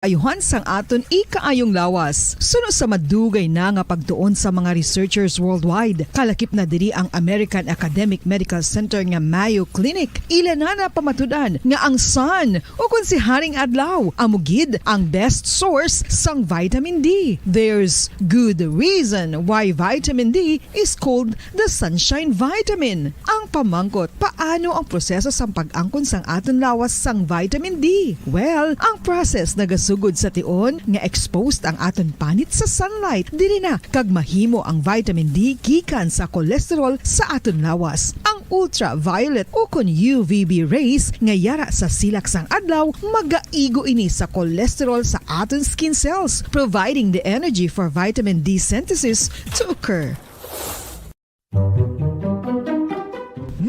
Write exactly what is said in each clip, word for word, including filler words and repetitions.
ayuhan sang aton ikaayong lawas. Suno sa madugay na nga pagtuon sa mga researchers worldwide, kalakip na diri ang American Academic Medical Center nga Mayo Clinic. Ila na napamatud-an nga ang sun, ukon si Haring Adlaw, amo gid ang best source sang vitamin D. There's good reason why vitamin D is called the sunshine vitamin. Ang pamangkot, paano ang proseso sang pag-angkon sang aton lawas sang vitamin D? Well, ang process nagasugod sa tion nga exposed ang aton panit sa sunlight. Diri na kag mahimo ang vitamin D gikan sa cholesterol sa aton lawas. Ang ultraviolet ukon U V B rays nga yara sa silak sang adlaw magaigo ini sa cholesterol sa aton skin cells, providing the energy for vitamin D synthesis to occur.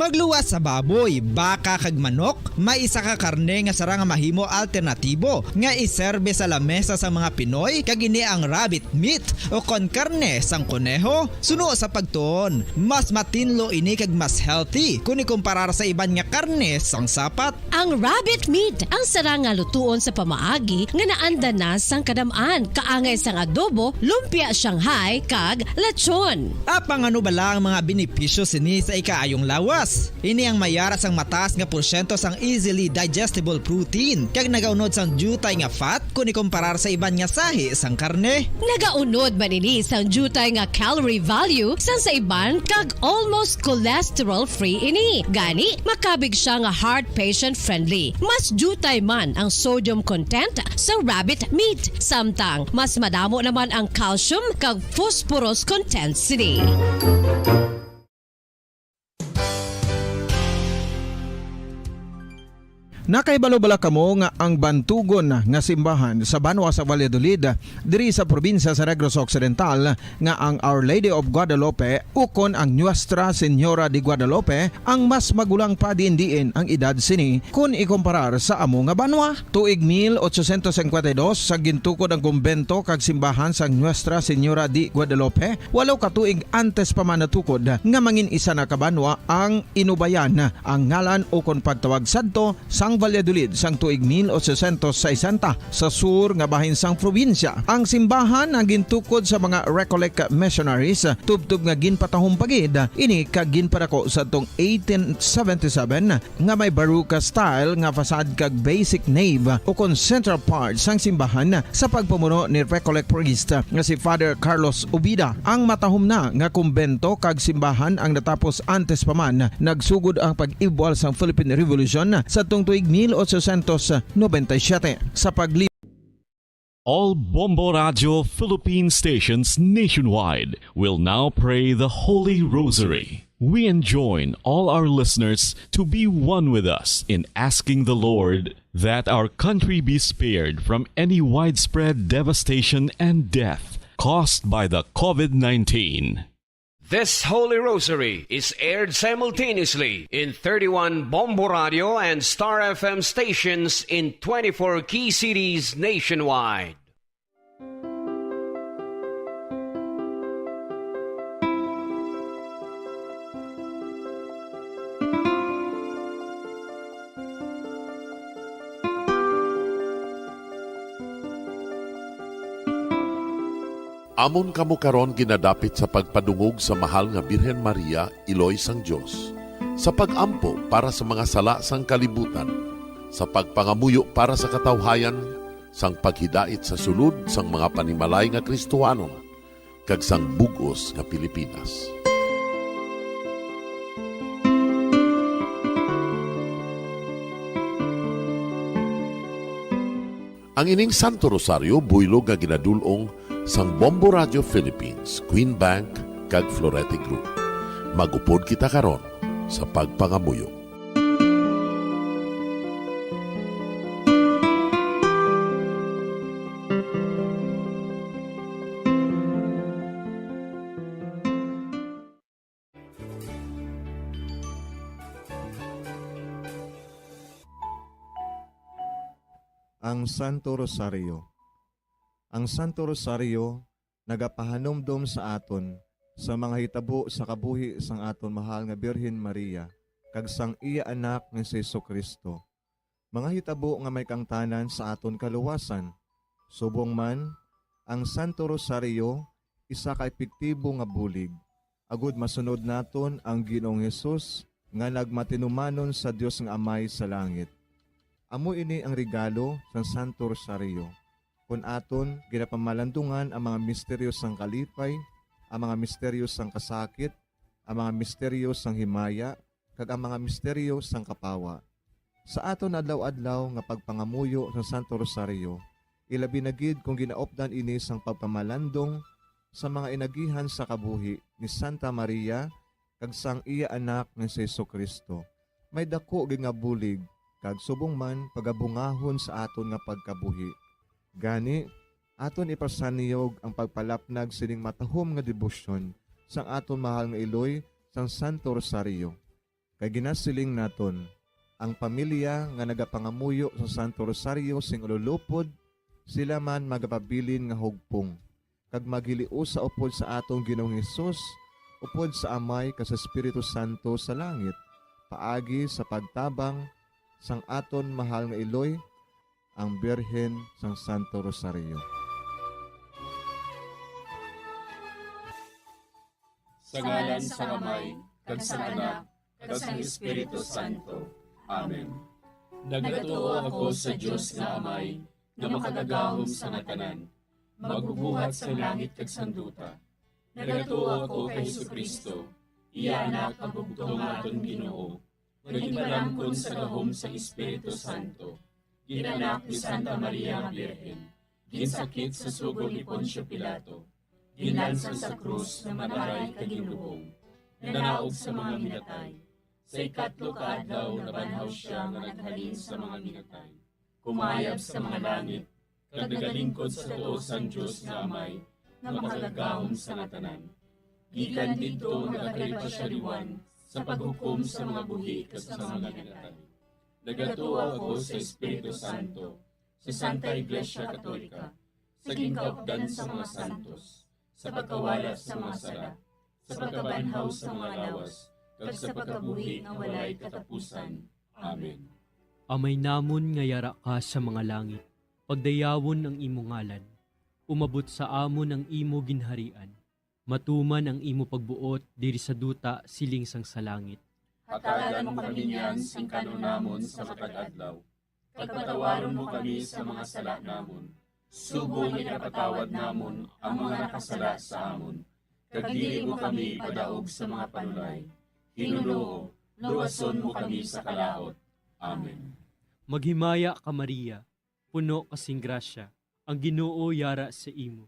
Magluwas sa baboy, baka kag manok, may isa ka karne nga sarang nga mahimo alternatibo nga iserbe sa lamesa sang mga Pinoy, kag ini ang rabbit meat o kon karne sang koneho. Suno sa pagtuon, mas matinlo ini kag mas healthy kon ikumparar sa iban nga karne sang sapat. Ang rabbit meat ang sarang nga lutuon sa pamaagi nga naanda na sang kadam-an, kaangay sang adobo, lumpia Shanghai, kag lechon. Apang ano bala ang mga benepisyo sini sa ikaayong lawas? Ini ang mayara sang mataas nga porsyento sang easily digestible protein, kag nagaunod sang diutay nga fat kon ikumparar sa iban nga sahi sang karne. Nagaunod man ini sang diutay nga calorie value sang sa iban, kag almost cholesterol-free ini. Gani, makabig sia nga heart patient-friendly. Mas diutay man ang sodium content sa rabbit meat, samtang mas madamo naman ang calcium kag phosphorus content sini. Nakahibalo bala kamo nga ang bantugon nga simbahan sa banwa sa Valladolid, diri sa probinsya sa Negros Occidental, nga ang Our Lady of Guadalupe ukon ang Nuestra Señora de Guadalupe ang mas magulang pa diin-diin ang edad sini kon ikumparar sa amo nga banwa? Tuig mil ochocientos cincuenta y dos sa gintukod ang kumbento kag simbahan sang Nuestra Señora de Guadalupe, walo ka tuig antes pa man natukod nga mangin isa na ka banwa ang Inubayan ang ngalan ukon pagtawag sadto sang Valladolid sang tuig mil ochocientos sesenta sa sur nga bahin sang probinsya. Ang simbahan ang gintukod sa mga Recollect missionaries, tubtob nga ginpatahom pa gid ini kag ginpadako sadtong eighteen seventy-seven nga may Baroque style nga facade kag basic nave ukon central part sang simbahan sa pagpamuno ni Recollect priest nga si Father Carlos Ubida. Ang matahom na nga kumbento kag simbahan ang natapos antes pa man nagsugod ang pag-ibwal sang Philippine Revolution sadtong tuig mil ochocientos noventa y siete. Sa pagli- All Bombo Radio Philippine stations nationwide will now pray the Holy Rosary. We enjoin all our listeners to be one with us in asking the Lord that our country be spared from any widespread devastation and death caused by the COVID nineteen. This Holy Rosary is aired simultaneously in thirty-one Bombo Radio and Star F M stations in twenty-four key cities nationwide. Amon kamo karon ginadapit sa pagpadungog sa Mahal nga Birhen Maria, Iloy sang Dios, sa pag-ampo para sa mga sala sang kalibutan, sa pagpangamuyo para sa katawhayan, sang paghidait sa sulod sang mga panimalay nga Kristohanon, kag sang bug-os nga Pilipinas. Ang ining Santo Rosario buylog nga ginadul-ong sang Bombo Radio Philippines, Queen Bank, kag Florete Group. Mag-upod kita karon sa pagpangamuyo. Ang Santo Rosario. Ang Santo Rosario nagapahanumdom sa aton sa mga hitabo sa kabuhi sang aton mahal nga Birhen Maria kag sang iya Anak nga si Jesu-Cristo, mga hitabo nga may kaangtanan sa aton kaluwasan. Subong man, ang Santo Rosario isa ka epektibo nga bulig, agud masunod naton ang Ginoong Hesus nga nagmatinumanon sa Dios nga Amay sa langit. Amo ini ang regalo sang Santo Rosario, kon aton ginapamalandungan ang mga misteryo sang kalipay, ang mga misteryo sang kasakit, ang mga misteryo sang himaya, kag ang mga misteryo sang kapawa. Sa aton adlaw-adlaw nga pagpangamuyo sa Santo Rosario, ilabi na gid kung ginaupdan ini sang pagpamalandong sa mga inagihan sa kabuhi ni Santa Maria kag sang iya Anak nga si Jesu-Cristo, may daku gid nga bulig kag subong man pagabungahon sa aton nga pagkabuhi. Gani, aton ipasaniyog ang pagpalapnag sining matahom nga debosyon sang aton mahal nga iloy sang Santo Rosario. Kay ginasiling naton, ang pamilya nga nagapangamuyo sa Santo Rosario sing ululupod, sila man magapabilin nga hugpong, kag maghiliusa upod sa aton Ginoong Hesus, upod sa Amay kag sa Espiritu Santo sa langit, paagi sa pagtabang sang aton mahal nga iloy, ang Birhen sang Santo Rosario. Sa ngalan sang Amay, kag sang Anak, kag sang Espiritu Santo. Amen. Nagatuo ako sa Dios nga Amay, nga Makagagahom sang tanan, Magbubuhat sang langit kag sang duta. Nagatuo ako kay Jesu-Cristo, iya Anak nga bugtong nga aton Ginoo, nga ginpalangkon sa gahom sang Espiritu Santo, gin-anak ni Santa Maria nga Birhen, ginsakit sa sugo ni Poncio Pilato, ginlansang sa krus nga manaray kag ginlubong, nanaog sa mga minatay. Sa ikatlo ka adlaw nabanhaw sia nga naghalin sa mga minatay, kumayab sa mga langit, kag nagalingkod sa tuo sang Dios nga Amay, nga Makagagahom sang tanan. Gikan didto nagakari pa sia liwat sa paghukom sa mga buhi kag sa mga minatay. Nagatuo ako sa Espiritu Santo, sa Santa Iglesia Katolika, sa ginkaupdan sa mga santos, sa pagkawala sa mga sala, sa pagkabanhaw sa mga lawas, kag sa pagkabuhi nga walay katapusan. Amen. Amay namon nga yara ka sa mga langit, pagdayawon ang imo ngalan. Umabot sa amon ang imo ginharian. Matuman ang imo pagbuot diri sa duta siling sang sa langit. Hatagan mo kami niyan sing kan-on namon sa matag adlaw, kag patawaron mo kami sa mga sala namon, subong nga ginapatawad namon ang mga nakasala sa amon, kag dili mo kami ipadaog sa mga panulay. Ginoo, luwason mo kami sa kalaut. Amen. Maghimaya ka, Maria, puno ka sing grasya, ang Ginoo yara sa imo.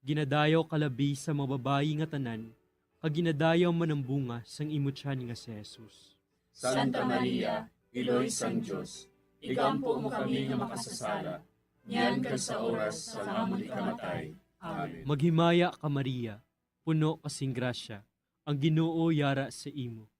Ginadayaw ka labi sa mga babayi nga tanan, kag ginadayaw man ang bunga sang imo tiyan nga si Jesus. Santa Maria, Iloy sang Dios, igampo mo kami nga makasasala, niyan kag sa oras sang amon ikamatay. Amen. Maghimaya ka, Maria, puno ka sing grasya, ang Ginoo yara sa imo.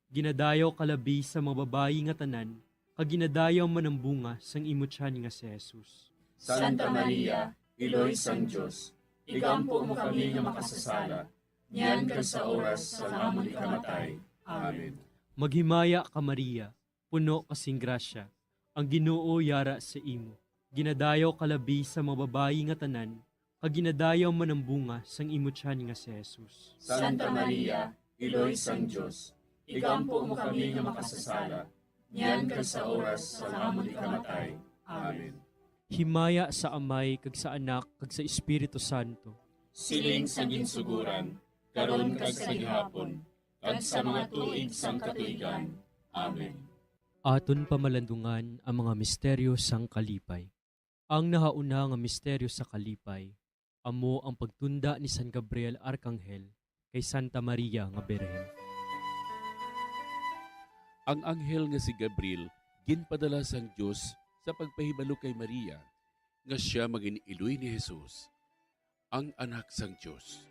Ginadayaw ka labi sa mga babayi nga tanan, kag ginadayaw man ang bunga sang imo tiyan nga si Jesus. Santa Maria, Iloy sang Dios, igampo mo kami nga makasasala, niyan kag sa oras sang amon ikamatay. Amen. Maghimaya ka, Maria, puno ka sing grasya, ang Ginoo yara sa imo. Ginadayaw ka labi sa mga babayi nga tanan, kag ginadayaw man ang bunga sang imo tiyan nga si Jesus. Santa Maria, Iloy sang Dios, igampo mo kami nga makasasala, niyan kag sa oras sang amon ikamatay. Amen. Himaya sa Amay, kag sa Anak, kag sa Espiritu Santo. Siling sa ginsugoran, karon kag sa gihapon, kag sa mga tuig sang katuigan. Amen. Aton pamalandungan ang mga misteryo sang kalipay. Ang nahauna nga misteryo sa kalipay amo ang pagtunda ni San Gabriel Arkanghel kay Santa Maria nga Birhen. Ang anghel nga si Gabriel ginpadala sang Dios sa pagpahibalo kay Maria nga sia magin-iloy ni Jesus, ang Anak sang Dios.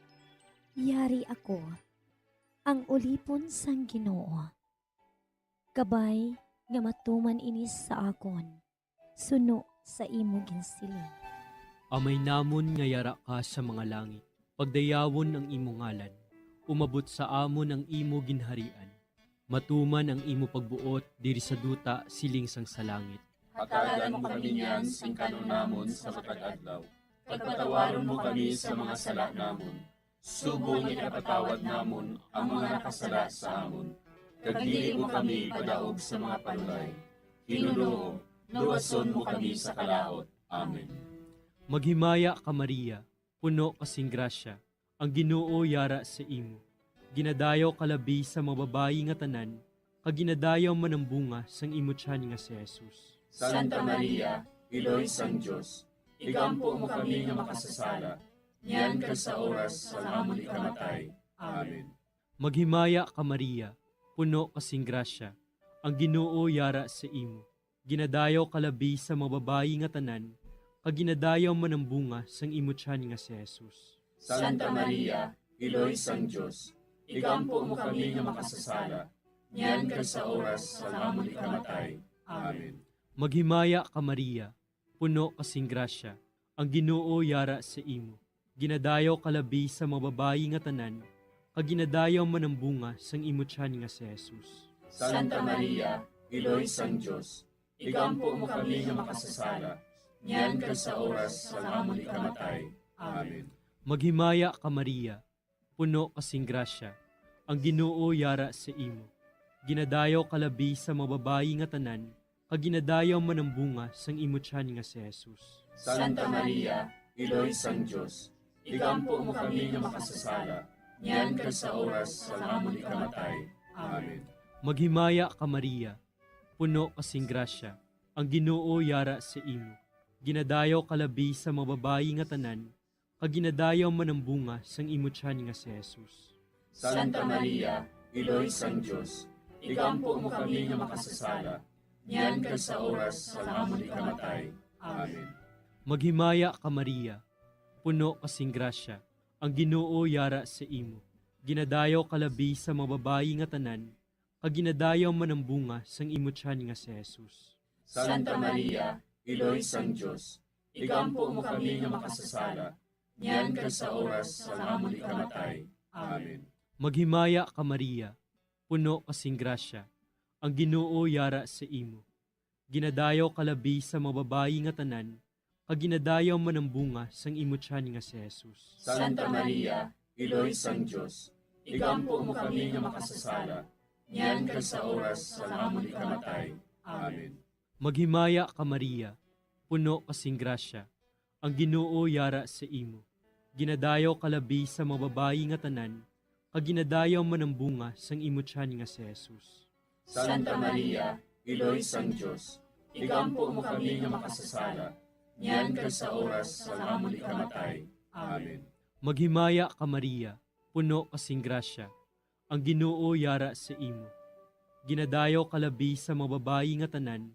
Yari ako, ang ulipon sang Ginoo. Kabay nga matuman ini sa akon, suno sa imo ginsiling. Amay namon nga yara ka sa mga langit, pagdayawon ang imo ngalan. Umabot sa amon ang imo ginharian. Matuman ang imo pagbuot diri sa duta siling sang sa langit. Hatagan mo kami niyan sing kan-on namon sa matag adlaw, kag patawaron mo kami sa mga sala namon, subong nga ginapatawad namon ang mga nakasala sa amon, kag dili mo kami ipadaog sa mga panulay. Ginoo, luwason mo kami sa kalaut. Amen. Maghimaya ka, Maria, puno ka sing grasya, ang Ginoo yara sa imo. Ginadayaw ka labi sa mga babayi nga tanan, kag ginadayaw man ang bunga sang imo tiyan nga si Jesus. Santa Maria, Iloy sang Dios, igampo mo kami nga makasasala, niyan kag sa oras sang amon ikamatay. Amen. Maghimaya ka, Maria, puno ka sing grasya, ang Ginoo yara sa imo. Ginadayaw ka labi sa mga babayi nga tanan, kag ginadayaw man ang bunga sang imo tiyan nga si Jesus. Santa Maria, Iloy sang Dios, igampo mo kami nga makasasala, niyan kag sa oras sang amon ikamatay. Amen. Maghimaya ka, Maria, puno ka sing grasya, ang Ginoo yara sa imo. Ginadayaw ka labi sa mga babayi nga tanan, kag ginadayaw man ang bunga sang imo tiyan nga si Jesus. Santa Maria, Iloy sang Dios, igampo mo kami nga makasasala, niyan kag sa oras sang amon ikamatay. Amen. Maghimaya ka, Maria, puno ka sing grasya, ang Ginoo yara sa imo. Ginadayaw ka labi sa mga babayi nga tanan, kag ginadayaw man ang bunga sang imo tiyan nga si Jesus. Santa Maria, Iloy sang Dios, igampo mo kami nga makasasala, niyan kag sa oras sang amon ikamatay. Amen. Maghimaya ka, Maria, puno ka sing grasya, ang Ginoo yara sa imo. Ginadayaw ka labi sa mga babayi nga tanan, kag ginadayaw man ang bunga sang imo tiyan nga si Jesus. Santa Maria, Iloy sang Dios, igampo mo kami nga makasasala, niyan kag sa oras sang amon ikamatay. Amen. Maghimaya ka, Maria, puno ka sing grasya, ang Ginoo yara sa imo. Ginadayaw ka labi sa mga babayi nga tanan, kag ginadayaw man ang bunga sang imo tiyan nga si Jesus. Santa Maria, Iloy sang Dios, igampo mo kami nga makasasala, niyan kag sa oras sang amon ikamatay. Amen. Maghimaya ka, Maria, puno ka sing grasya, ang Ginoo yara sa imo. Ginadayaw ka labi sa mga babayi nga tanan, kag ginadayaw man ang bunga sang imo tiyan nga si Jesus. Santa Maria, Iloy sang Dios, igampo mo kami nga makasasala, niyan kag sa oras sang amon ikamatay. Amen. Maghimaya ka, Maria, puno ka sing grasya, ang Ginoo yara sa imo. Ginadayaw ka labi sa mga babayi nga tanan, kag ginadayaw man ang bunga sang imo tiyan nga si Jesus. Santa Maria, Iloy sang Dios, igampo mo kami nga makasasala, niyan kag sa oras sang amon ikamatay. Amen. Maghimaya ka, Maria, puno ka sing grasya, ang Ginoo yara sa imo. Ginadayaw ka labi sa mga babayi nga tanan,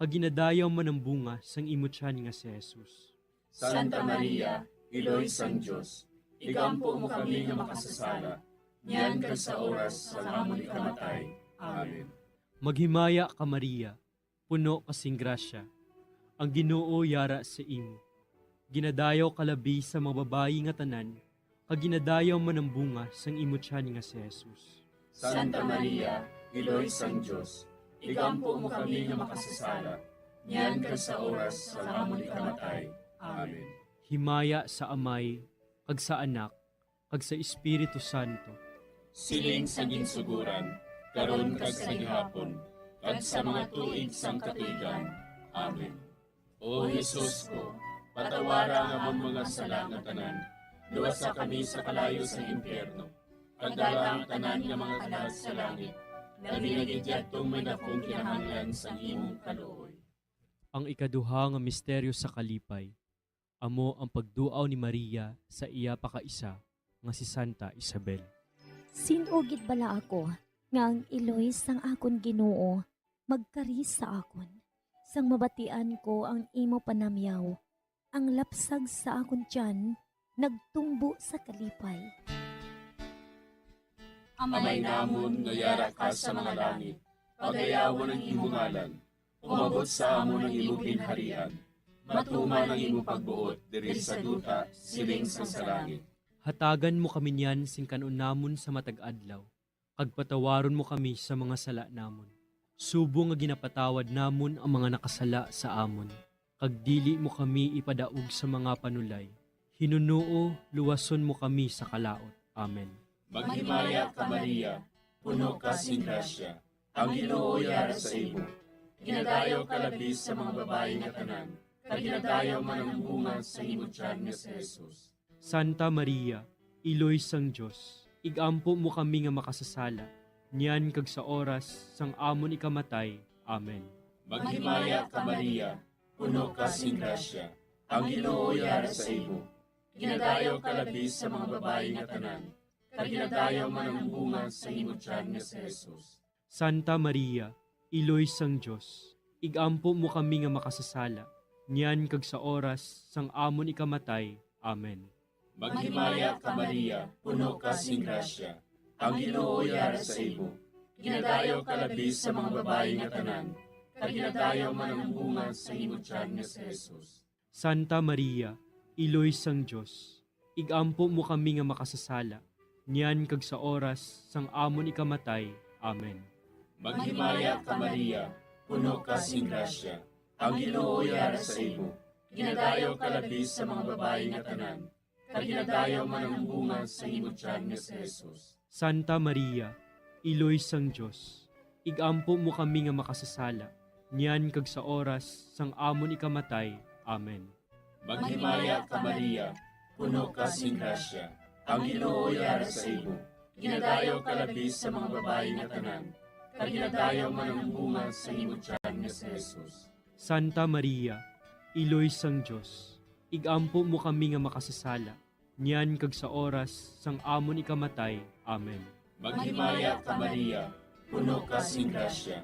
kag ginadayaw man ang bunga sang imo tiyan nga si Jesus. Santa Maria, Iloy sang Dios, igampo mo kami nga makasasala, niyan kag sa oras sang amon ikamatay. Amen. Maghimaya ka, Maria, puno ka sing grasya, ang Ginoo yara sa imo. Ginadayaw ka labi sa mga babayi nga tanan, kag ginadayaw man ang bunga sang imo tiyan nga si Jesus. Santa Maria, Iloy sang Dios, igampo mo kami nga makasasala, niyan kag sa oras sang amon ikamatay. Amen. Himaya sa Amay, kag sa Anak, kag sa Espiritu Santo. Siling sa ginsuguran, karon kag sa gihapon, kag sa mga tuig sang katuigan. Amen. O Jesus ko, patawara ang amon mga sala nga tanan, luwasa kami sa kalayo sa impyerno, kag dala ang tanan nga mga kalag sa langit, labi na gid yadtong may dakong kinahanglan sang imong kaluoy. Ang ikaduha nga misteryo sa kalipay, amo ang pagduaw ni Maria sa iya pakaisa nga si Santa Isabel. Sin-o gid bala ako nga ang iloy sang akon Ginoo magkari sa akon, sang mabatian ko ang imo panamyaw? Ang lapsag sa akon tiyan nagtumbo sa kalipay. Amay namon nga yara ka sa mga langit, pagayawon ang imo ngalan. Umabot sa amon ang imo ginharian. Matuman ang imo pagbuot diri sa duta, siling sang sa langit. Hatagan mo kami niyan sing kan-on namon sa matag adlaw, kag patawaron mo kami sa mga sala namon, Subong nga ginapatawad namon ang mga nakasala sa amon, kag dili mo kami ipadaog sa mga panulay, hinunoo luwason mo kami sa kalaut. Amen. Maghimaya ka, Maria, puno ka sing grasya, ang Ginoo yara sa imo. Ginadayaw ka labi sa mga babayi nga tanan, kag ginadayaw man ang bunga sa imo tiyan nga si Jesus. Santa Maria, Iloy sang Dios, ig-ampo mo kami nga makasasala, niyan kag sa oras sang amon ikamatay. Amen. Maghimaya ka, Maria, puno ka sing grasya, ang Ginoo yara sa imo. Ginadayaw ka labi sa mga babayi nga tanan, kag ginadayaw man ang bunga sa imo tiyan nga si Jesus. Santa Maria, Iloy sang Dios, ig-ampo mo kami nga makasasala, niyan kag sa oras sang amon ikamatay. Amen. Maghimaya ka, Maria, puno ka sing grasya, ang Ginoo yara sa imo. Ginadayaw ka labi sa mga babayi nga tanan, kag ginadayaw man ang bunga sa imo tiyan nga si Jesus. Santa Maria, Iloy sang Dios, ig-ampo mo kami nga makasasala, niyan kag sa oras sang amon ikamatay. Amen. Maghimaya ka, Maria, puno ka sing grasya, ang Ginoo yara sa imo. Ginadayaw ka labi sa mga babayi nga tanan, kag ginadayaw man ang bunga sa imo tiyan nga si Jesus. Santa Maria, Iloy sang Dios, ig-ampo mo kami nga makasasala, niyan kag sa oras sang amon ikamatay. Amen. Maghimaya ka, Maria, puno ka sing grasya, ang Ginoo yara sa imo. Ginadayaw ka labi sa mga babayi nga tanan, kag ginadayaw man ang bunga sa imo tiyan nga si Jesus. Santa Maria, Iloy sang Dios, ig-ampo mo kami nga makasasala, niyan kag sa oras sang amon ikamatay. Amen. Maghimaya ka, Maria, puno ka sing grasya,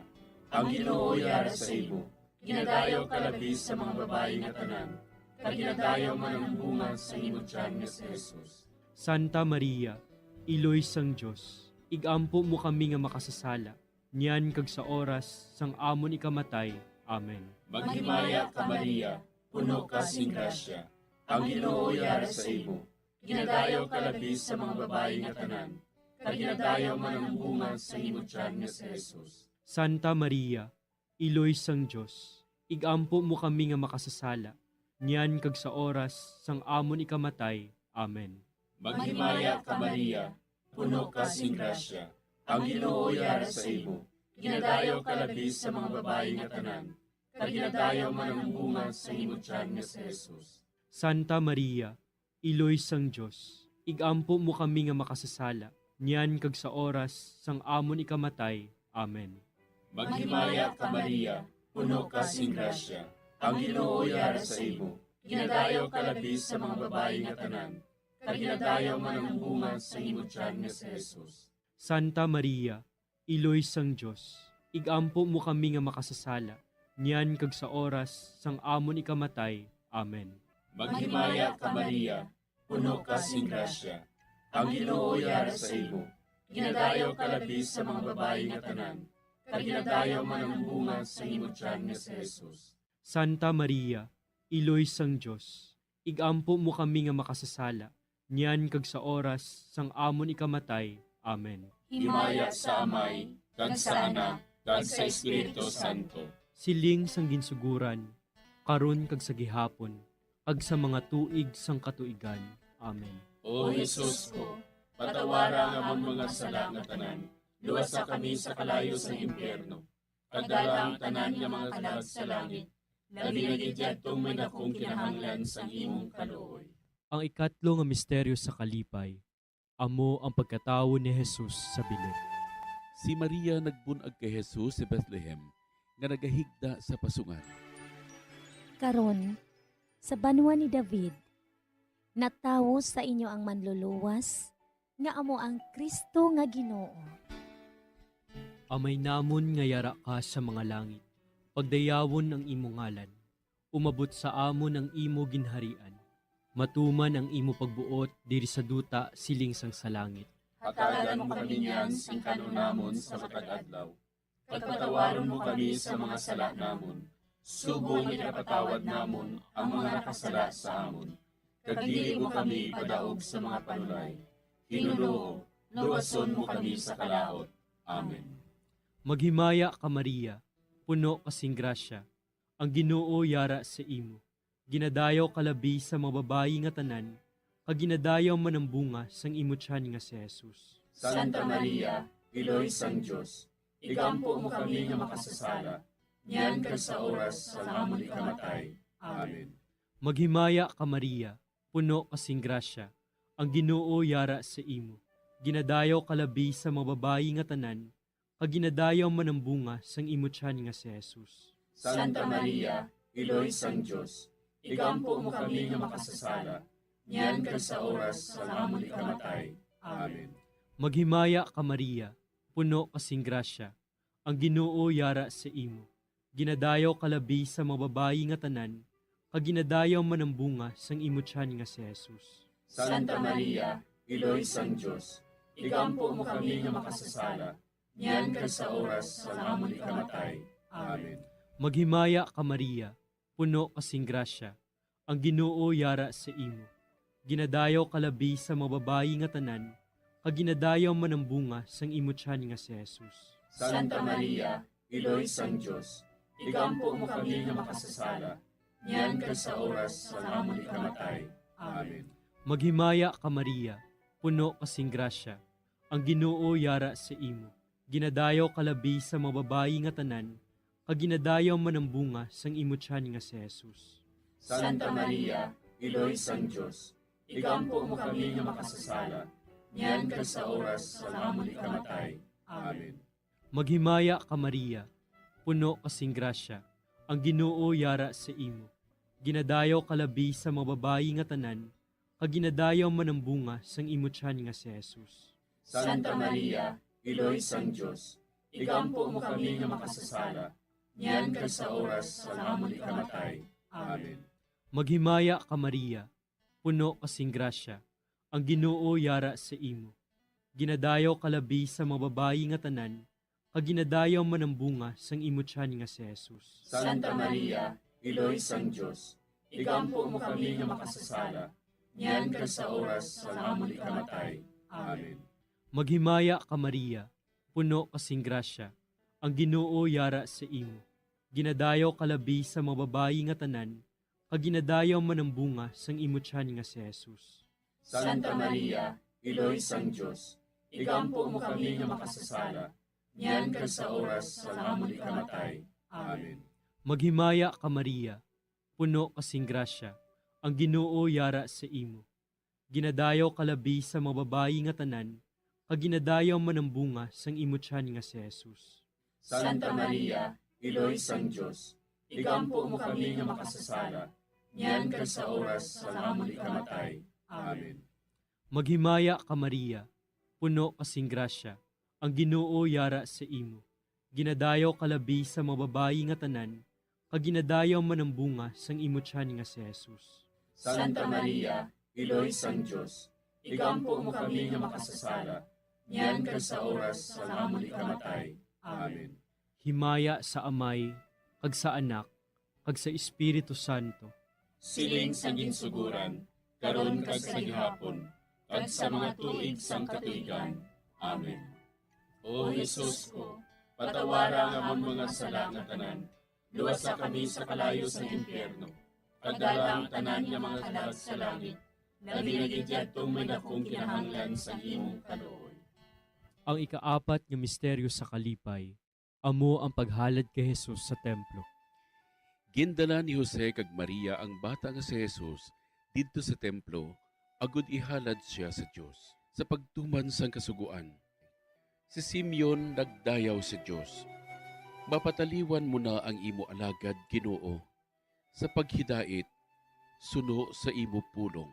ang Ginoo yara sa imo. Ginadayaw ka labi sa mga babayi nga tanan, kag ginadayaw man ang bunga sa imo tiyan nga si Jesus. Santa Maria, Iloy sang Dios, ig-ampo mo kami nga makasasala, niyan kag sa oras sang amon ikamatay. Amen. Maghimaya ka, Maria, puno ka sing grasya, ang Ginoo yara sa imo. Ginadayaw ka labi sa mga babayi nga tanan, kag ginadayaw man ang bunga sa imo tiyan nga si Jesus. Santa Maria, Iloy sang Dios, ig-ampo mo kami nga makasasala, niyan kag sa oras sang amon ikamatay. Amen. Maghimaya ka, Maria, puno ka sing grasya, ang Ginoo yara sa imo. Ginadayaw ka labi sa mga babayi nga tanan, kag ginadayaw man ang bunga sa imo tiyan nga si Jesus. Santa Maria, Iloy sang Dios, ig-ampo mo kami nga makasasala, niyan kag sa oras sang amon ikamatay. Amen. Maghimaya ka, Maria, puno ka sing grasya, ang Ginoo yara sa imo. Ginadayaw ka labi sa mga babayi nga tanan, kag ginadayaw man ang bunga sa imo tiyan nga si Jesus. Santa Maria, Iloy sang Dios, ig-ampo mo kami nga makasasala, niyan kag sa oras sang amon ikamatay. Amen. Maghimaya ka, Maria, puno ka sing grasya, ang Ginoo yara sa imo. Ginadayaw ka labi sa mga babayi nga tanan, kag ginadayaw man ang bunga sa imo tiyan nga si Jesus. Santa Maria, Iloy sang Dios, ig-ampo mo kami nga makasasala, niyan kag sa oras sang amon ikamatay. Amen. Himaya sa Amay, kag sa Anak, kag sa Espiritu Santo. Siling sang ginsuguran, karon kag sa gihapon, kag sa mga tuig sang katuigan. Amen. O Jesus ko, patawara ang amon mga sala nga tanan, luwasa kami sa kalayo sang impyerno, kag dala ang tanan nga mga kalag sa langit, labi na gid yadtong may dakong kinahanglan sang imong kaluoy. Ang ikatlo nga misteryo sa kalipay, amo ang pagkatawo ni Jesus sa bilin. Si Maria nagbun-ag kay Jesus sa Bethlehem, nga nagahigda sa pasungan. Karon, sa banwa ni David, natawo sa inyo ang Manluluwas, nga amo ang Cristo nga Ginoo. Amay namon nga yara ka sa mga langit, pagdayawon ang imo ngalan. Umabot sa amon ang imo ginharian. Matuman ang imo pagbuot diri sa duta siling sang sa langit. Hatagan mo kami niyan sing kan-on namon sa matag adlaw. Kag patawaron mo kami sa mga sala namon, subong nga ginapatawad namon ang mga nakasala sa amon. Kag dili mo kami ipadaog sa mga panulay. Ginoo, luwason mo kami sa kalaut. Amen. Maghimaya ka, Maria, puno ka sing grasya, ang Ginoo yara sa imo. Ginadayaw ka labi sa mga babayi nga tanan, kag ginadayaw man ang bunga sang imo tiyan nga si Jesus. Santa Maria, Iloy sang Dios, igampo mo kami nga makasasala, niyan kag sa oras sang amon ikamatay. Amen. Maghimaya ka, Maria, puno ka sing grasya, ang Ginoo yara sa imo. Ginadayaw ka labi sa mga babayi nga tanan, kag ginadayaw man ang bunga sang imo tiyan nga si Jesus. Santa Maria, Iloy sang Dios, igampo mo kami nga makasasala, niyan kag sa oras sang amon ikamatay. Amen. Maghimaya ka, Maria, puno ka sing grasya, ang Ginoo yara sa imo. Ginadayaw ka labi sa mga babayi nga tanan, kag ginadayaw man ang bunga sang imo tiyan nga si Jesus. Santa Maria, Iloy sang Dios, igampo mo kami nga makasasala, niyan kag sa oras sang amon ikamatay. Amen. Maghimaya ka, Maria, puno ka sing grasya, ang Ginoo yara sa imo. Ginadayaw ka labi sa mga babayi nga tanan, kag ginadayaw man ang bunga sang imo tiyan nga si Jesus. Santa Maria, Iloy sang Dios, igampo mo kami nga makasasala, niyan kag sa oras sang amon ikamatay. Amen. Maghimaya ka, Maria, puno ka sing grasya, ang Ginoo yara sa imo. Ginadayaw ka labi sa mga babayi nga tanan, kag ginadayaw man ang bunga sang imo tiyan nga si Jesus. Santa Maria, Iloy sang Dios, igampo mo kami nga makasasala, niyan kag sa oras sang amon ikamatay. Amen. Maghimaya ka, Maria, puno ka sing grasya, ang Ginoo yara sa imo. Ginadayaw ka labi sa mga babayi nga tanan, kag ginadayaw man ang bunga sang imo tiyan nga si Jesus. Santa Maria, Iloy sang Dios, igampo mo kami nga makasasala, niyan kag sa oras sang amon ikamatay. Amen. Maghimaya ka, Maria, puno ka sing grasya, ang Ginoo yara sa imo. Ginadayaw ka labi sa mga babayi nga tanan, kag ginadayaw man ang bunga sang imo tiyan nga si Jesus. Santa Maria, Iloy sang Dios, igampo mo kami nga makasasala, niyan kag sa oras sang amon ikamatay. Amen. Maghimaya ka, Maria, puno ka sing grasya, ang Ginoo yara sa imo. Ginadayaw ka labi sa mga babayi nga tanan, kag ginadayaw man ang bunga sang imo tiyan nga si Jesus. Santa Maria, Iloy sang Dios, igampo mo kami nga makasasala, niyan kag sa oras sang amon ikamatay. Amen. Maghimaya ka, Maria, puno ka sing grasya, ang Ginoo yara sa imo. Ginadayaw ka labi sa mga babayi nga tanan, kag ginadayaw man ang bunga sang imo tiyan nga si Jesus. Santa Maria, Iloy sang Dios, igampo mo kami nga makasasala, niyan kag sa oras sang amon ikamatay. Amen. Maghimaya ka, Maria, puno ka sing grasya, ang Ginoo yara sa imo. Ginadayaw ka labi sa mga babayi nga tanan, kag ginadayaw man ang bunga sang imo tiyan nga si Jesus. Santa Maria, Iloy sang Dios, igampo mo kami nga makasasala, niyan kag sa oras sang amon ikamatay. Amen. Himaya sa Amay, kag sa Anak, kag sa Espiritu Santo. Siling sa ginsuguran, karon kag sa gihapon, kag sa mga tuig sang katuigan. Amen. O Jesus ko, patawara ang amon mga sala nga tanan, luwasa kami sa kalayo sang impyerno, kag dala ang tanan nga mga kalag sa langit, labi na gid yadtong may dakong kinahanglan sang imong kaluoy. Ang ikaapat nga misteryo sa kalipay, amo ang paghalad kay Jesus sa templo. Gindala ni Jose kag Maria ang bata nga si Jesus didto sa templo agod ihalad sia sa Dios. Sa pagtuman sang Kasugoan, si Simeon nagdayaw sa Dios, "Mapataliwan mo na ang imo alagad, Ginoo, sa paghidait suno sa imo pulong."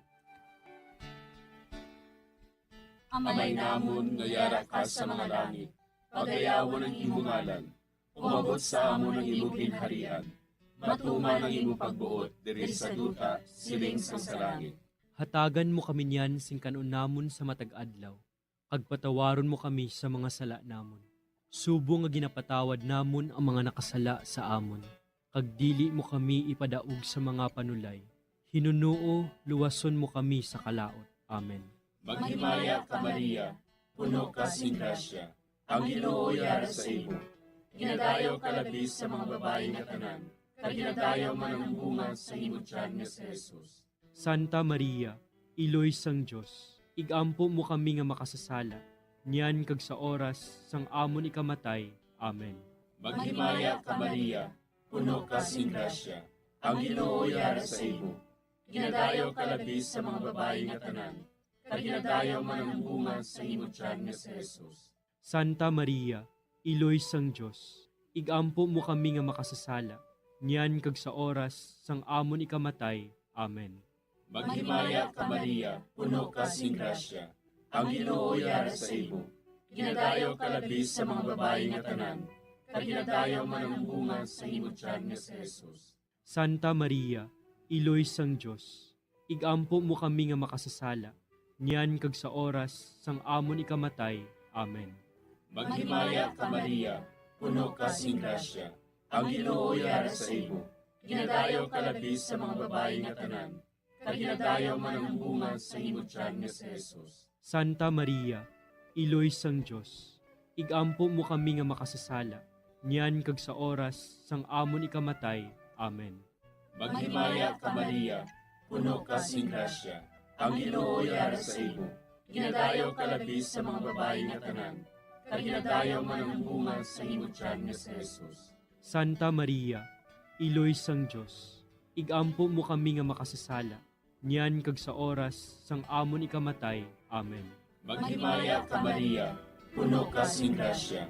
Amay namon nga yara ka sa mga langit, pagayawon ang imo ngalan. Umabot sa amon ang imo ginharian. Matuman ang imo pagbuot diri sa duta, siling sang sa langit. Hatagan mo kami niyan sing kan-on namon sa matag adlaw, kag patawaron mo kami sa mga sala namon, subong nga ginapatawad namon ang mga nakasala sa amon, kag dili mo kami ipadaog sa mga panulay. Hinunoo, luwason mo kami sa kalaut. Amen. Maghimaya ka, Maria, puno ka sing grasya, ang Ginoo yara sa imo. Ginadayaw ka labi sa mga babayi nga tanan, kag ginadayaw man ang bunga sa imo tiyan nga si Jesus. Santa Maria, Iloy sang Dios, igampo mo kami nga makasasala, niyan kag sa oras sang amon ikamatay. Amen. Maghimaya ka, Maria, puno ka sing grasya, ang Ginoo yara sa imo. Ginadayaw ka labi sa mga babayi nga tanan, kag ginadayaw man ang bunga sa imo tiyan nga si Jesus. Santa Maria, Iloy sang Dios, igampo mo kami nga makasasala, niyan kag sa oras sang amon ikamatay. Amen. Maghimaya ka, Maria, puno ka sing grasya, ang Ginoo yara sa imo. Ginadayaw ka labi sa mga babayi nga tanan, kag ginadayaw man ang bunga sa imo tiyan nga si Jesus. Santa Maria, Iloy sang Dios, igampo mo kami nga makasasala, niyan kag sa oras sang amon ikamatay. Amen. Maghimaya ka, Maria, puno ka sing grasya, ang Ginoo yara sa imo. Ginadayaw ka labi sa mga babayi nga tanan, kag ginadayaw man ang bunga sa imo tiyan nga si Jesus. Santa Maria, Iloy sang Dios, igampo mo kami nga makasasala, niyan kag sa oras sang amon ikamatay. Amen. Maghimaya ka, Maria, puno ka sing grasya, ang Ginoo yara sa imo. Ginadayaw ka labi sa mga babayi nga tanan, kag ginadayaw man ang bunga sa imo tiyan nga si Jesus. Santa Maria, Iloy sang Dios, igampo mo kami nga makasasala, niyan kag sa oras sang amon ikamatay. Amen. Maghimaya ka, Maria, puno ka sing grasya,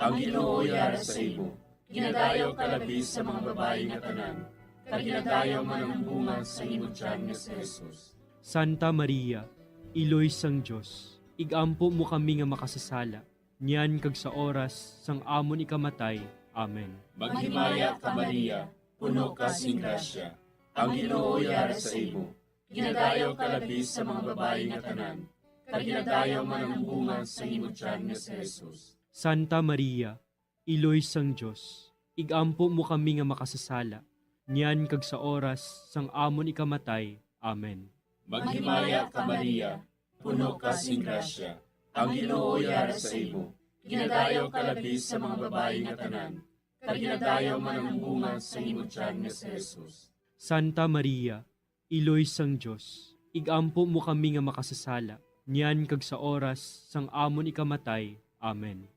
ang Ginoo yara sa imo. Ginadayaw ka labi sa mga babayi nga tanan, kag ginadayaw man ang bunga sa imo tiyan nga si Jesus. Santa Maria, Iloy sang Dios, igampo mo kami nga makasasala, niyan kag sa oras sang amon ikamatay. Amen. Maghimaya ka, Maria, puno ka sing grasya, ang Ginoo yara sa imo. Ginadayaw ka labi sa mga babayi nga tanan, kag ginadayaw man ang bunga sa imo tiyan nga si Jesus. Santa Maria, Iloy sang Dios, igampo mo kami nga makasasala, niyan kag sa oras sang amon ikamatay. Amen. Maghimaya ka, Maria, puno ka sing grasya, ang Ginoo yara sa imo. Ginadayaw ka labi sa mga babayi nga tanan, kag ginadayaw man ang bunga sa imo tiyan nga si Jesus. Santa Maria, Iloy sang Dios, igampo mo kami nga makasasala, niyan kag sa oras sang amon ikamatay. Amen.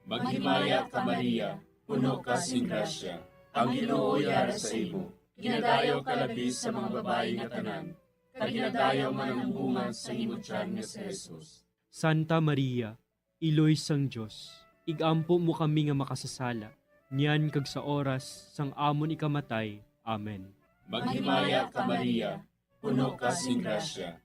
Maghimaya ka, Maria, puno ka sing grasya, ang Ginoo yara sa imo. Ginadayaw ka labi sa mga babayi nga tanan, kag ginadayaw man ang bunga sa imo tiyan nga si Jesus. Santa Maria, Iloy sang Dios, igampo mo kami nga makasasala, niyan kag sa oras sang amon ikamatay. Amen. Maghimaya ka, Maria, puno ka sing grasya,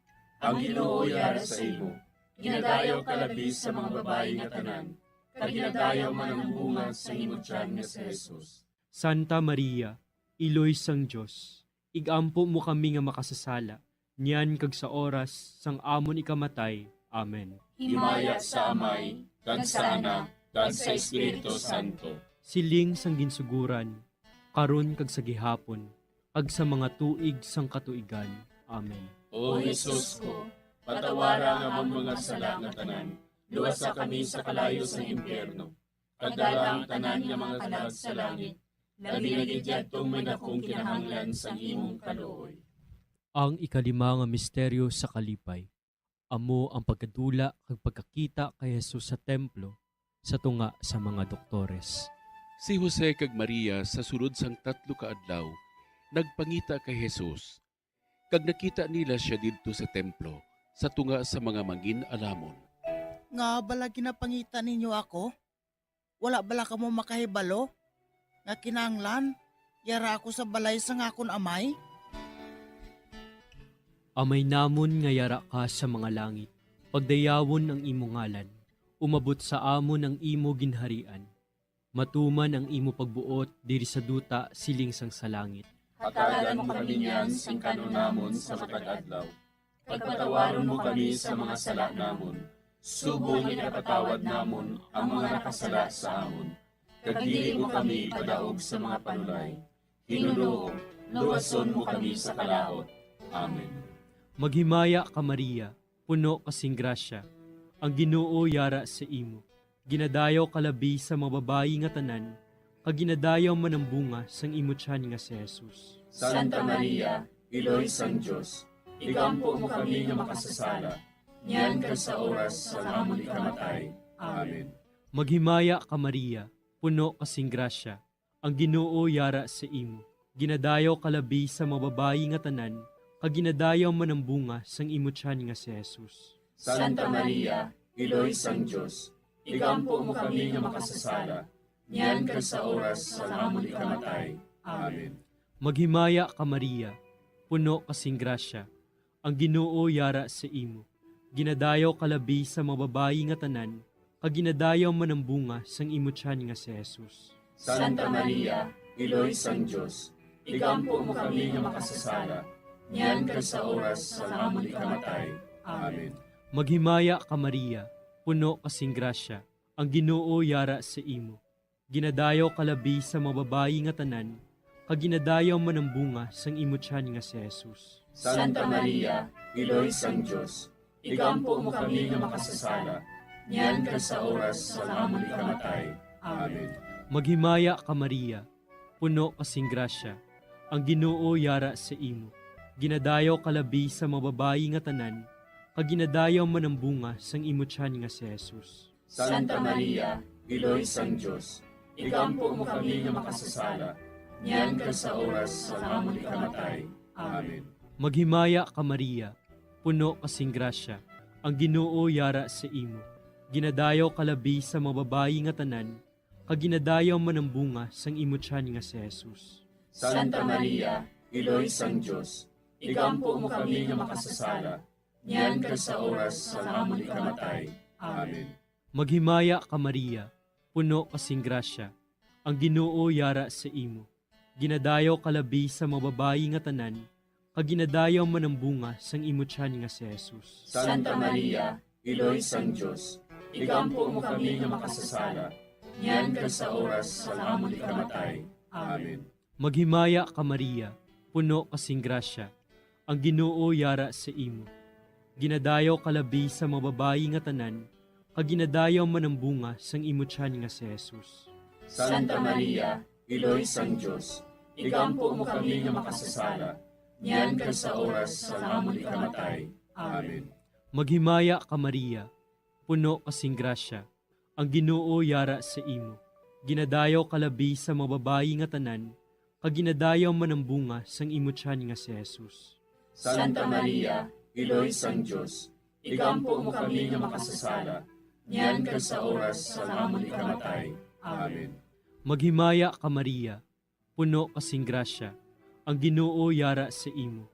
ang Ginoo yara sa imo. Ginadayaw ka labi sa mga babayi nga tanan, kag ginadayaw man ang bunga sa imo tiyan nga si Jesus. Santa Maria, Iloy sang Dios, igampo mo kami nga makasasala, niyan kag sa oras sang amon ikamatay. Amen. Himaya sa Amay, kag sa Anak, kag sa Espiritu Santo. Siling sang ginsuguran, karon kag sa gihapon, kag sa mga tuig sang katuigan. Amen. O Jesus ko, patawara ang amon mga sala nga tanan, luwasa kami sa kalayo sang impyerno, kag dala ang tanan nga mga kalag sa langit, labi na gid yadtong may dakong kinahanglan sang imong kaluoy. Ang ikalima nga misteryo sa kalipay, amo ang pagkadula kag pagkakita kay Jesus sa templo sa tunga sa mga doktores. Si Jose kag Maria sa sulod sang tatlo ka adlaw nagpangita kay Jesus, kag nakita nila sia didto sa templo sa tunga sa mga mangin-alamon. Ngaa bala ginapangita ninyo ako? Wala bala kamo makahibalo nga kinahanglan yara ako sa balay sang akon amay? Amay namon nga yara ka sa mga langit, pagdayawon ang imo ngalan, umabot sa amon ang imo ginharian, matuman ang imo pagbuot diri sa duta siling sang sa langit. Hatagan mo kami niyan sing kan-on namon sa matag adlaw. Pagpatawaron mo kami sa mga sala namon, subong nga ginapatawad namon ang mga nakasala sa amon. Kag dili mo kami ipadaog sa mga panulay. Ginoo, luwason mo kami sa kalaut. Amen. Maghimaya ka, Maria, puno ka sing grasya. Ang Ginoo yara sa imo. Ginadayaw ka labi sa mga babayi nga tanan, kag ginadayaw man ang bunga sang imo tiyan nga si Jesus. Santa Maria, Iloy sang Dios, igampo mo kami nga makasasala, niyan kag sa oras sang amon ikamatay. Amen. Maghimaya ka, Maria, puno ka sing grasya, ang Ginoo yara sa imo. Ginadayaw ka labi sa mga babayi nga tanan, kag ginadayaw man ang bunga sang imo tiyan nga si Jesus. Santa Maria, Iloy sang Dios, igampo mo kami nga makasasala, niyan kag sa oras sang amon ikamatay. Amen. Maghimaya ka, Maria, puno ka sing grasya, ang Ginoo yara sa imo. Ginadayaw ka labi sa mga babayi nga tanan, kag ginadayaw man ang bunga sang imo tiyan nga si Jesus. Santa Maria, Iloy sang Dios, igampo mo kami nga makasasala, niyan kag sa oras sang amon ikamatay. Amen. Maghimaya ka, Maria, puno ka sing grasya, ang Ginoo yara sa imo. Ginadayaw ka labi sa mga babayi nga tanan, kag ginadayaw man ang bunga sang imo tiyan nga si Jesus. Santa Maria, Iloy sang Dios, igampo mo kami nga makasasala, niyan kag sa oras sang amon ikamatay. Amen. Maghimaya ka, Maria, puno ka sing grasya, ang Ginoo yara sa imo. Ginadayaw ka labi sa mga babayi nga tanan, kag ginadayaw man ang bunga sang imo tiyan nga si Jesus. Santa Maria, Iloy sang Dios, igampo mo kami nga makasasala, niyan kag sa oras sang amon ikamatay. Amen. Maghimaya ka, Maria, puno ka sing grasya, ang Ginoo yara sa imo. Ginadayaw ka labi sa mga babayi nga tanan, kag ginadayaw man ang bunga sang imo tiyan nga si Jesus. Santa Maria, Iloy sang Dios, igampo mo kami nga makasasala, niyan kag sa oras sang amon ikamatay. Amen. Maghimaya ka, Maria, puno ka sing grasya, ang Ginoo yara sa imo. Ginadayaw ka labi sa mga babayi nga tanan, kag ginadayaw man ang bunga sang imo tiyan nga si Jesus. Santa Maria, Iloy sang Dios, igampo mo kami nga makasasala, niyan kag sa oras sang amon ikamatay. Amen. Maghimaya ka, Maria, puno ka sing grasya, ang Ginoo yara sa imo. Ginadayaw ka labi sa mga babayi nga tanan, kag ginadayaw man ang bunga sang imo tiyan nga si Jesus. Santa Maria, Iloy sang Dios, igampo mo kami nga makasasala, niyan kag sa oras sang amon ikamatay. Amen. Maghimaya ka, Maria, puno ka sing grasya, ang Ginoo yara sa imo. Ginadayaw ka labi sa mga babayi nga tanan, kag ginadayaw man ang bunga sang imo tiyan nga si Jesus. Santa Maria, Iloy sang Dios, igampo mo kami nga makasasala, niyan kag sa oras sang amon ikamatay. Amen. Maghimaya ka, Maria, puno ka sing grasya, ang Ginoo yara sa imo.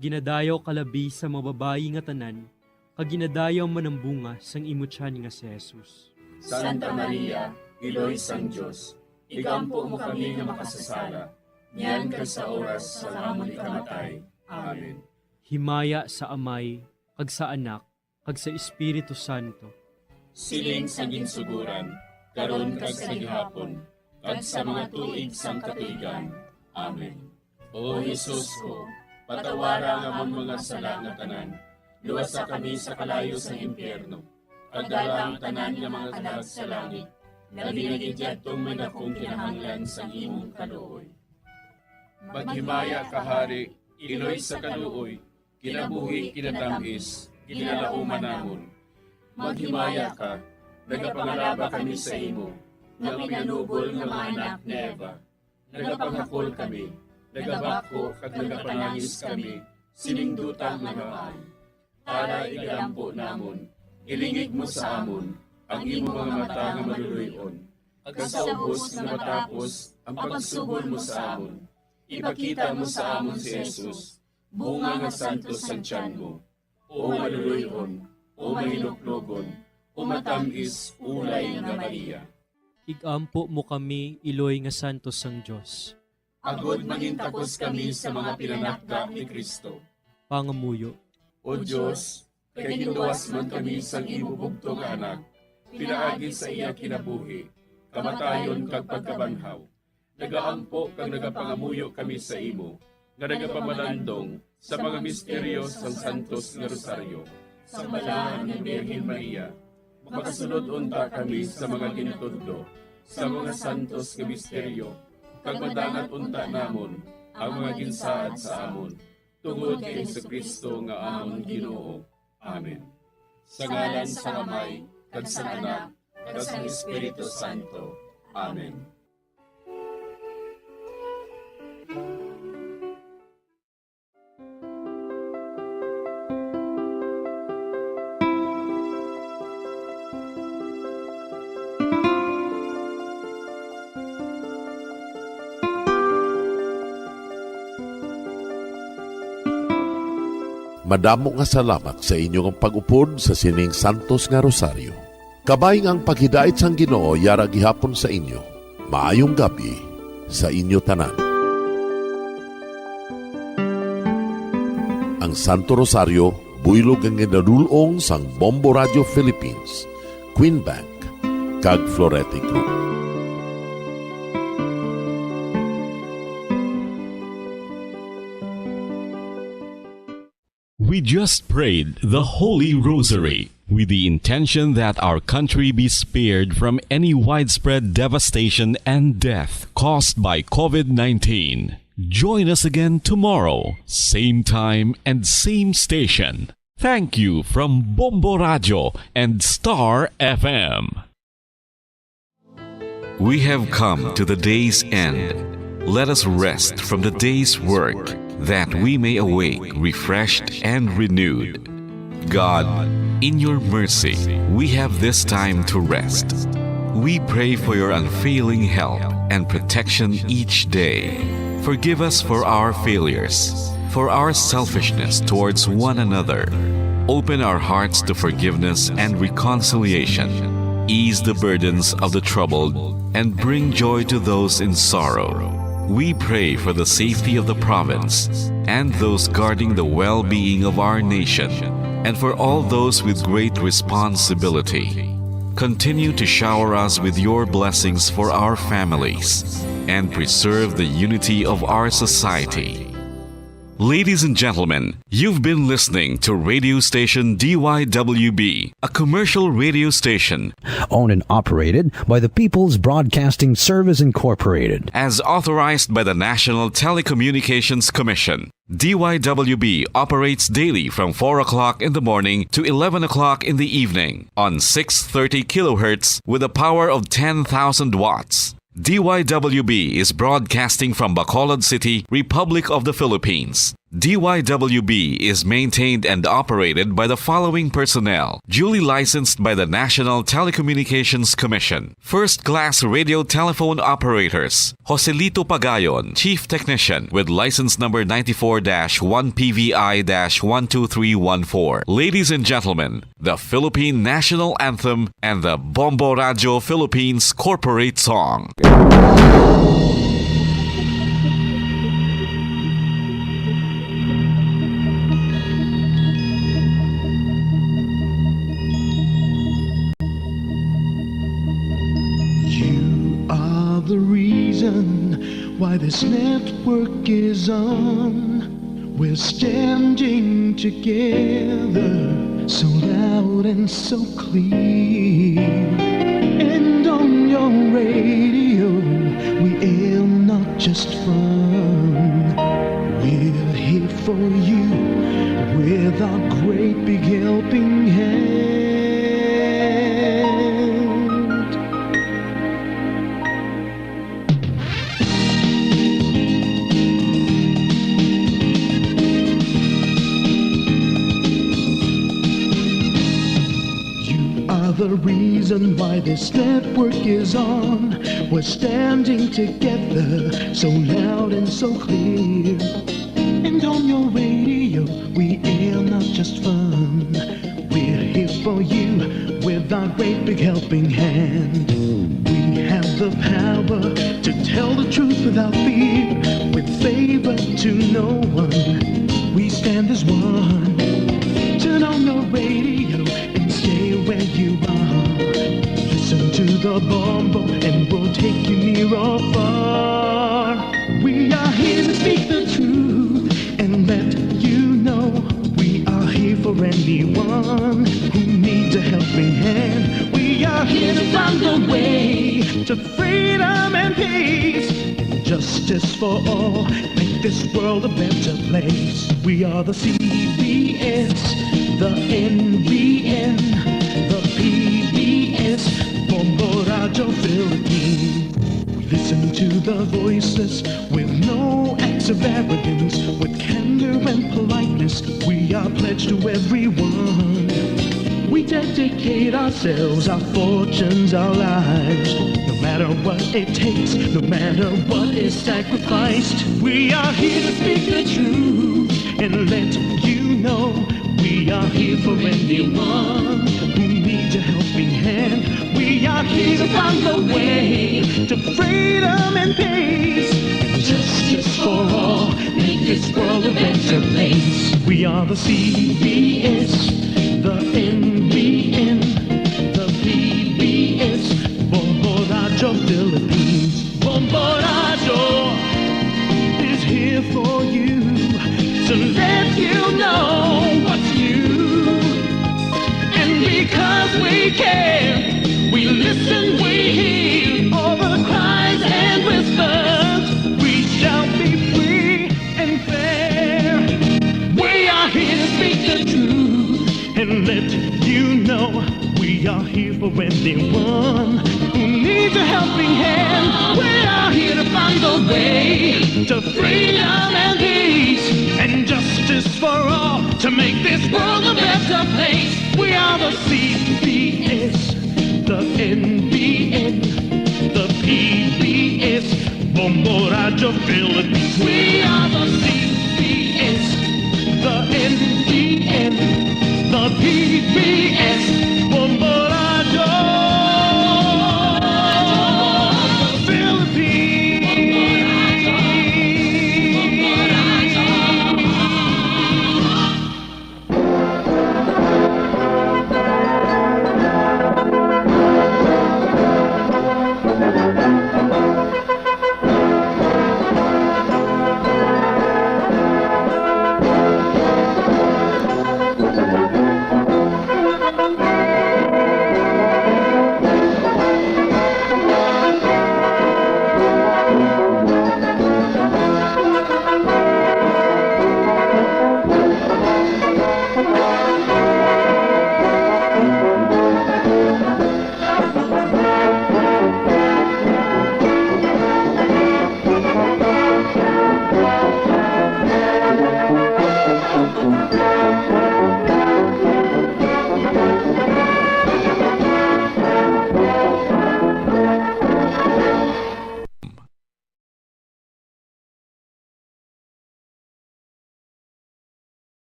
Ginadayaw ka labi sa mga babayi nga tanan, kag ginadayaw man ang bunga sang imo tiyan nga si Jesus. Santa Maria, Iloy sang Dios, igampo mo kami nga makasasala, niyan kag sa oras sang amon ikamatay. Amen. Himaya sa Amay, kag sa Anak, kag sa Espiritu Santo. Siling sa ginsugoran, karon kag sa gihapon, kag sa mga tuig sang katuigan. Amen. O Jesus ko, patawara ang amon mga sala nga tanan, luwasa kami sa kalayo sang impyerno, kag dala ang tanan nga mga kalag sa langit, labi na gid yadtong may dakong kinahanglan sang imong kaluoy. Maghimaya ka, Hari, Iloy sa kaluoy, kinabuhi, kinatamis, ginalauman namon. Maghimaya ka, nagapangalaba kami sa imo, nga pinanubol nga mga anak ni Eva. Nagapangakol kami, nagabako kag nagapanangis kami, sining duta nga maan. Tara, igalampo namon, ilingig mo sa amon ang imo mga mata nga maluloy-on, kag sa ubos nga matapos ang pagsugod mo sa amon, ipakita mo sa amon si Jesus, bunga nga santos sang tiyan mo, o maluloy-on, o mahinuklogon, o matamis ulay nga Maria. Igampo mo kami, Iloy nga santos sang Dios. Agod mangintakos kami sa mga pinanakda ni Cristo. Pangamuyo. O Dios, kay ginluwas man kami sang imo bugtong nga Anak, pinaagi sa iya kinabuhi, kamatayon kag pagkabanhaw, nagaampo kag nagapangamuyo kami sa imo, nga nagapamalandong sa mga misteryo sang Santos nga Rosaryo. Sa Balaan nga Birhen Maria, makasulod unta kami sa mga ginatudlo sa mga santos nga misteryo, kag madangat unta namon ang mga ginsaad sa amon, tungod kay Jesu-Cristo nga amon Ginoo. Amen. Sa ngalan sang Amay, kag sang Anak, kag sang Espiritu Santo. Amen. Madamo nga salamat sa inyo nga pag-upod sa sining santos nga rosaryo. Kabay nga ang paghidait sang Ginoo yara gihapon sa inyo. Maayong gab-i sa inyo tanan. Ang Santo Rosario, buylog nga ginadul-ong sang Bombo Radio Philippines, Queen Bank, kag Florete Group. We just prayed the Holy Rosary with the intention that our country be spared from any widespread devastation and death caused by COVID nineteen. Join us again tomorrow, same time and same station. Thank you from Bombo Radio and Star F M. We have come to the day's end. Let us rest from the day's work, that we may awake refreshed and renewed. God, in your mercy, we have this time to rest. We pray for your unfailing help and protection each day. Forgive us for our failures, for our selfishness towards one another. Open our hearts to forgiveness and reconciliation. Ease the burdens of the troubled and bring joy to those in sorrow. We pray for the safety of the province and those guarding the well-being of our nation, and for all those with great responsibility. Continue to shower us with your blessings for our families and preserve the unity of our society. Ladies and gentlemen, you've been listening to radio station D Y W B, a commercial radio station owned and operated by the People's Broadcasting Service Incorporated, as authorized by the National Telecommunications Commission. D Y W B operates daily from four o'clock in the morning to eleven o'clock in the evening on six thirty kilohertz with a power of ten thousand watts. D Y W B is broadcasting from Bacolod City, Republic of the Philippines. D Y W B is maintained and operated by the following personnel, duly licensed by the National Telecommunications Commission. First class radio telephone operators, Joselito Pagayon, Chief Technician, with license number ninety-four dash one P V I dash one two three one four. Ladies and gentlemen, the Philippine National Anthem and the Bombo Radio Philippines Corporate Song. You are the reason why this network is on. We're standing together, so loud and so clear. And on your radio, we air not just fun. We're here for you with our great big helping hand. You are the reason why this network is on. We're standing together, so loud and so clear. And on your radio, we air not just fun. We're here for you with our great big helping hand. We have the power to tell the truth without fear, with favor to no one. We stand as one. Turn on your radio and stay where you are. Listen to the Bombo and we'll take you near or far. We are here to speak the truth and let you know we are here For anyone who needs a helping hand, we are here to find a way to freedom and peace, justice for all, make this world a better place. We are the C B S, the N B N, the P B S, Bombo Radyo Philippines. We listen to the voiceless with no acts of arrogance, with candor and politeness. We are pledged to everyone. We dedicate ourselves, our fortunes, our lives. No matter what it takes, no matter what is sacrificed, we are here to speak the truth and let you know we are here for anyone who needs a helping hand. We are here to find the way to freedom and peace and justice for all. Make this world a better place. We are the C B S, the N B N, the P B S, Bombo Radyo Philippines. Bombo Radyo is here for you to let you know what's new. And because we care, we listen, we hear all the cries and whispers. We shall be free and fair. We are here to speak the truth and let you know we are here for anyone who needs a helping hand. We are here to find a way to freedom and peace and justice for all to make this world a better place. We are the C B S, the N B N, the P B S, Bombo Radyo Philippines. We are the C B S, the N B N, the P B S,